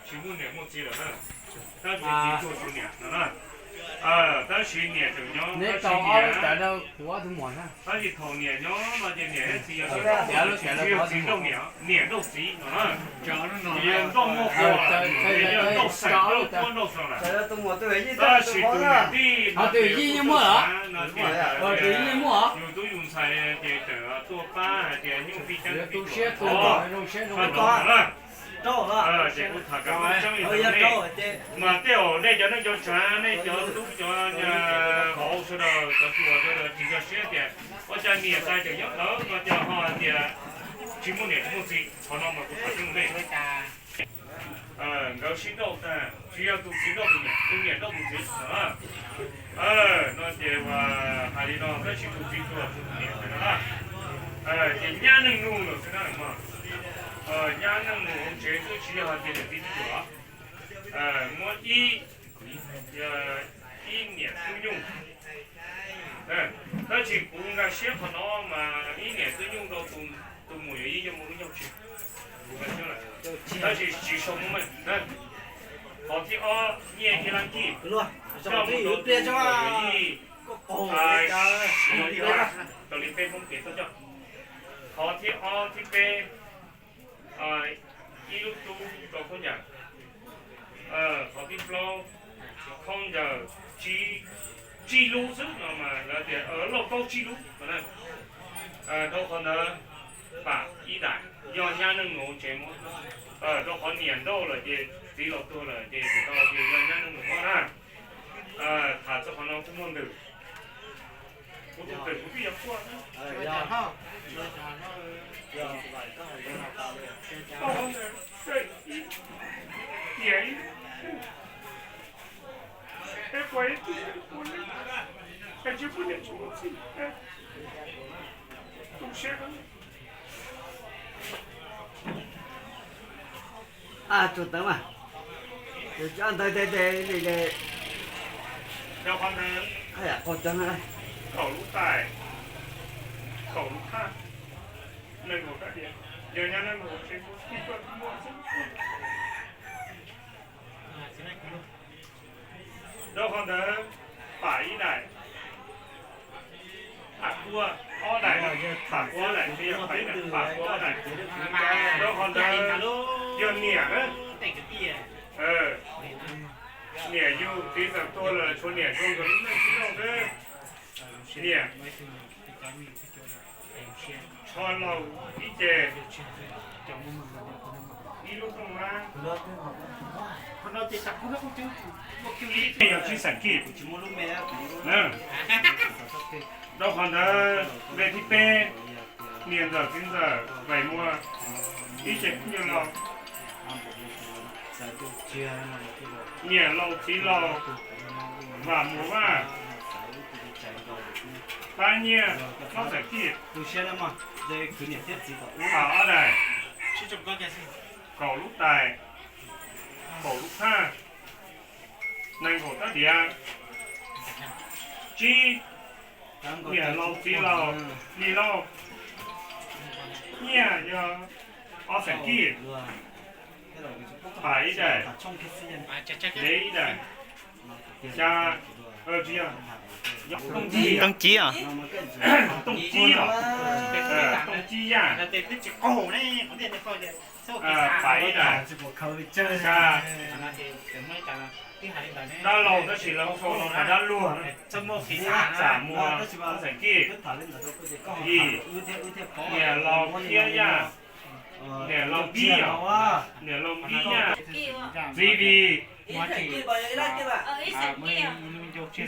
Tsis muaj niam muaj txiv lawm na, tab sis txiv tuag tsuas niam no na. Tab sis niam tseem nyob, tab sis niam, tab sis thaum niam nyob no ces niam thiab txiv yog txiv nrauj niam, niam nrauj txiv no na. Ces yog nrauj muaj qhua, yog nrauj xeem nrauj tuab nrauj xeem lawm. Tab sis tus niam tij no ces kuj txawj xav no ces yus tub yus ntxhais ces txawm tuaj pab hais tias nyuj tij ceeb tij cuam, ces kuv tham kom tseeb li ntawd nej. Mas tej zaum nej cov neej cov tsav, nej cov tub cov hauv sawv daws, cov hluas sawv daws tsis nkag siab tias ua cas niam tais tseem nyob ntawd no ces ho hais tias tsis muaj niam tsis muaj txiv. Qhov no mas kuv tham tseeb rau nej. Nkawd sib nrauj tag, tsis yog tus txiv nrauj tus niam, tus niam nrauj tus txiv no. No ces hais li no, tab sis tus txiv tuag tsuas niam ntawd no na. Ces nyab neej nug lawm xwb na mog. Nyab neej nug hauv tsev xwb tsis yog hais tias niam txiv tsis tuag. Muab ib, ib niam tub nyuj. Tab sis kuv nkag siab qhov no mas ib niam tub nyuj rau tus mus yuav yij yuav muaj lub nyoog tsis, kuv nkag siab lawm. Tab sis tsis sau muaj meej. Qhov thib ob nyiaj ib lab kij, coj mus rau tus mus yuav yij, raws li peb Hmoob kev tuaj coj. Qhov thib ob thib peb ib lub tub rau khaub ncaws. Qhov thib plaub khaub ncaws tsib lub xwb no mas lawv tias lauj kaub tsib lub no. Rau qhov ntawd pam ib daim yog nyab neej nug hauv tsev muab. Rau qhov niam nrauj lawm ces txiv los tuag lawm ces tsis tau ces yog nyab neej nug muab na. Tham txog qhov no kuj muaj ntws. Kuv tus twm kuv twb yuav quaj na. Tias ib, peb quaj ib tug, es tsis pub niam tsis pub txiv, tu siab. Tsuas tawv mas, cov ntawd ces, rau qhov ntawd, kaum lub tais, kaum lub thaj, nees nkaum rab diav, yog nyob nees nkaum tsev muaj tib tuaj muaj xwb. Rau qhov ntawd, pam ib daim, pam kuab ob daim, pam kuab ob daim thiab yog pam ib daim, pam kuab ob daim. Rau qhov ntawd yog niam na. Niam yug txiv txawm tuag lawm tshuav niam zoo nkawd lub neej sib zoo xwb. Niam tsho laug ib ce, ib lub rooj mab, ib yog tsib xeem kij. Rau qhov ntawd npe thib peb, niam ntxawm txiv ntxawm Vais Muas, ib ce pub nyuag laug, niam laus txiv laus Vam Muas Vaj, pab nyiaj plaub xeem kij, pam ob daim, kaum lub tais, kaum lub thaj, nees nkaum rab diav, tsib, niam laus txiv laus Lis Lauj, nyiaj yog ob xeem kij, pam ib daim, dev ib daim, xya, tsis yog, tooj cib, tooj cib os, tooj cib yaj, pam ib daim, xya, dab laug tab sis lawv sau los hais dab luag, Xam Muas ob xeem kij, yim, niam laus Kiab Yaj, niam laus Npib os, niam laus Npib Yaj, txiv Vim, ib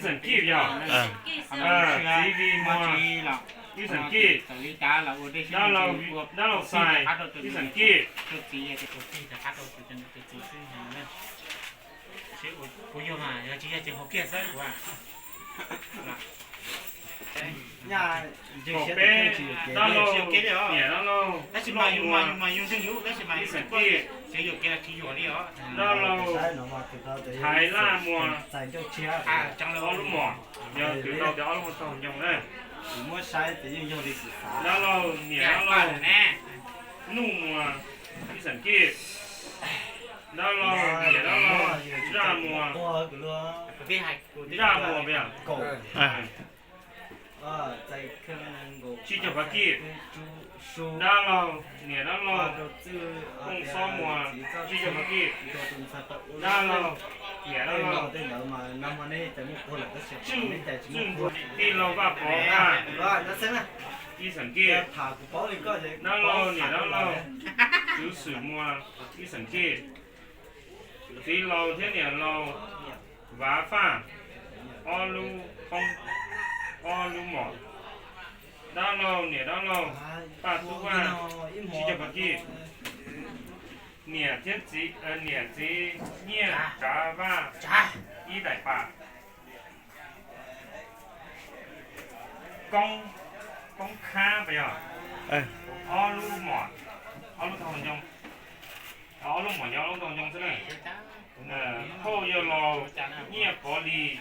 xeem kij yog, txiv Vim Muas, ib xeem kij, dab laug Xais, ib xeem kij, kaum peb, dab laug, niam dab laug Lauj Muas, ib xeem kij, dab laug Thaiv Laj Muas, ob lub mos, yog twm tau tias ob lub mos tau nyoog na. Dab laug, niam dab laug Nuj Muas, ib xeem kij, dab laug Zaj mus peb yog tsib caug phav kij. Dab laug, niam dab laug, Kooj Xob Muas, tsib caug phav kij. Dab laug, niam dab laug, Tswj Npua, tij laug Vaj Pov Vaj, ib xeem kij. Dab laug, niam dab laug, Tswv Xwm Muas, ib xeem kij. Txiv laus thiab niam laus Vav Faj, ob lub poob, ob lub mom. Dab laug, niam dab laug, Paj Tub Vaj, tsib caug phav kij. Niam thiab txiv, niam txiv Nyiaj Tsav Vaj, ib daim pam. Koob, Koob Khab puas yog? Ob lub mom, ob lub tau ncoo, ob lub mom yog ob lub tau ncoo xwb na. Phauj yawg laus Nyiaj Pov Lis,